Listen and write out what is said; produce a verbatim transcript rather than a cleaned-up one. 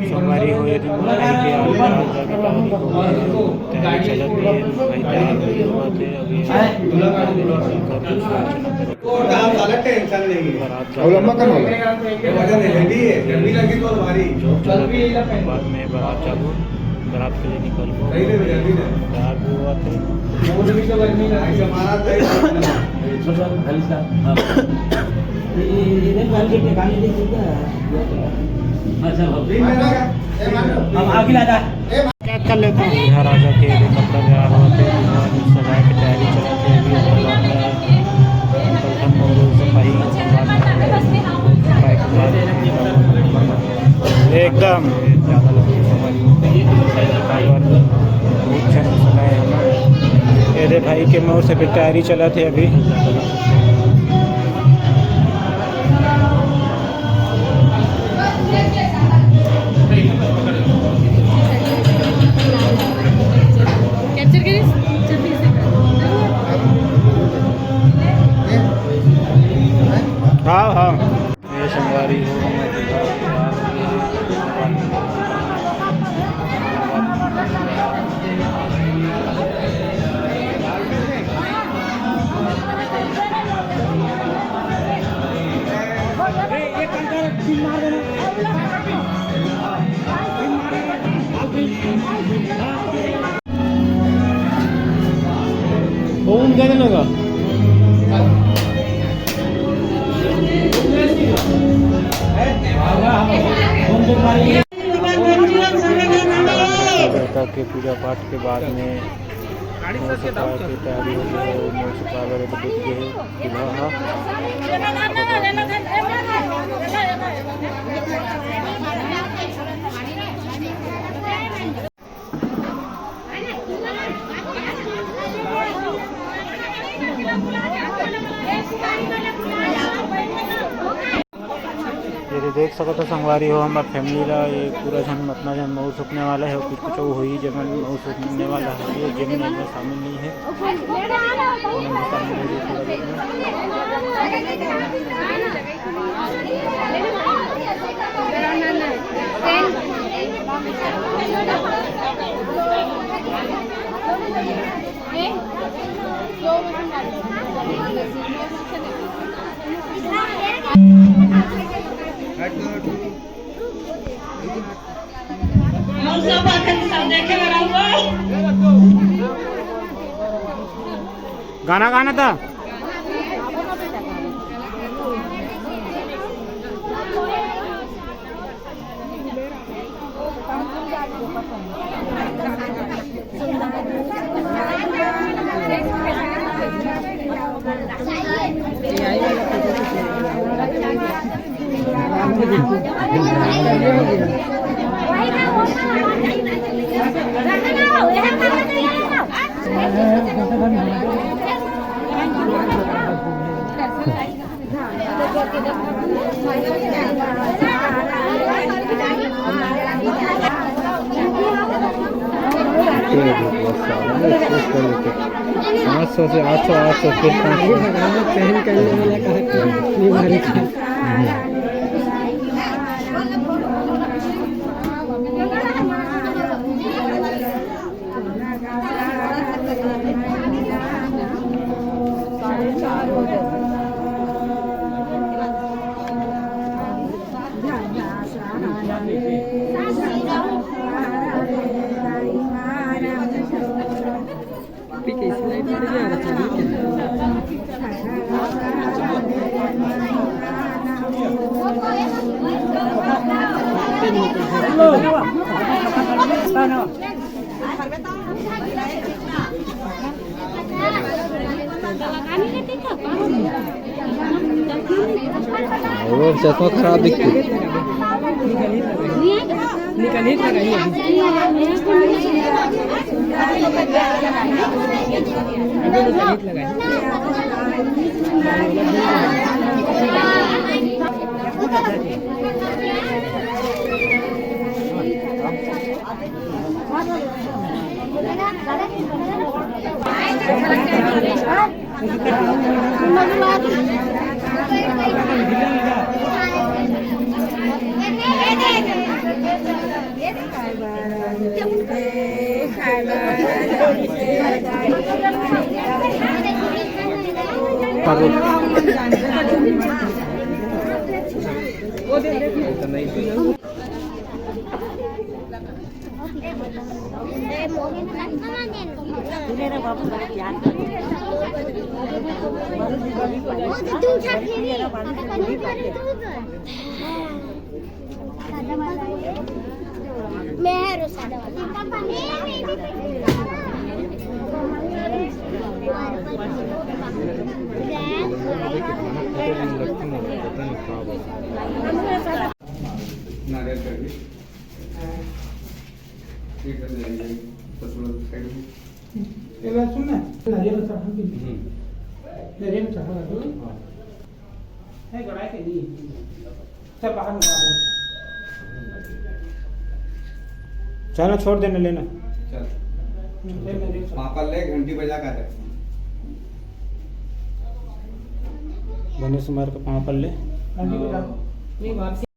संगवारी हो, ये दिन भाई के आगे राजा के तैयारी हो गई, तैयारी चलत हे, भाई तैयार नहीं हुआ थे, अभी बारात अउ लंबा कर वाला। जो चलत हे, बाद में बारात जाबो, बारात के लिए निकलबो, तैयार भी हुआ थे। अच्छा, अब आगे ला जा। क्या कर लेता हूँ? दूल्हा राजा के भी कपड़ा तैयार होते, दूल्हा सजाए के तैयारी चलत हे। अभी ओकर बाद में निकलथन मोरू सफाई, ओकर बाद में सफाई के बाद एकदम ज़्यादा लोग की सफाई होती है। सफाई पर बहुत झन सजाए हमें। ये दे भाई के मोर से भी तैयारी चलत हे अभी। कैप्चर करिस? जल्दी से कर। हाँ, हाँ। ये संगवारी हो, मैं फोन करे ना का? देवता के पूजा पाठ के बाद में मोर सफाई के तैयारी हो गई है। मोर सफाई वाले तो बुझ गए हैं दूल्हा हा। ये तो देख सकत हो संगवारी हो, हमर फैमिली ला ये पूरा झन, अतना झन मउर सुखने वाला है, कुछ कुछ होही जेमन मउर सुखने वाला है, ये जेमन एमे शामिल नहीं है, ओमन भी शामिल हो जाए थोड़ा देर में। हम सब अखन सब देखे बर आऊ। गाना गाना था। पाँच सौ से आठ सौ, आठ सौ, फिर पाँच सौ। पहन करने वाला कहा कि बीमारी का। वो चश्मा खराब दिखती। मैं है रो सादा वाला। नारियल का भी। ये कर लेंगे। तो थोड़ा साइड में। ये बात सुन ना, नारियल का सामान भी। हम्म। नारियल का सामान भी। हाँ। नहीं, गड़ा के नहीं। सब बाहर निकाल दो। चल ना, छोड़ देना, लेना। चल। ले, मैं ले। पापा ले, घंटी बजा कर दे। गणेश कुमार का पापा ले। घंटी बजा। नहीं, वापसी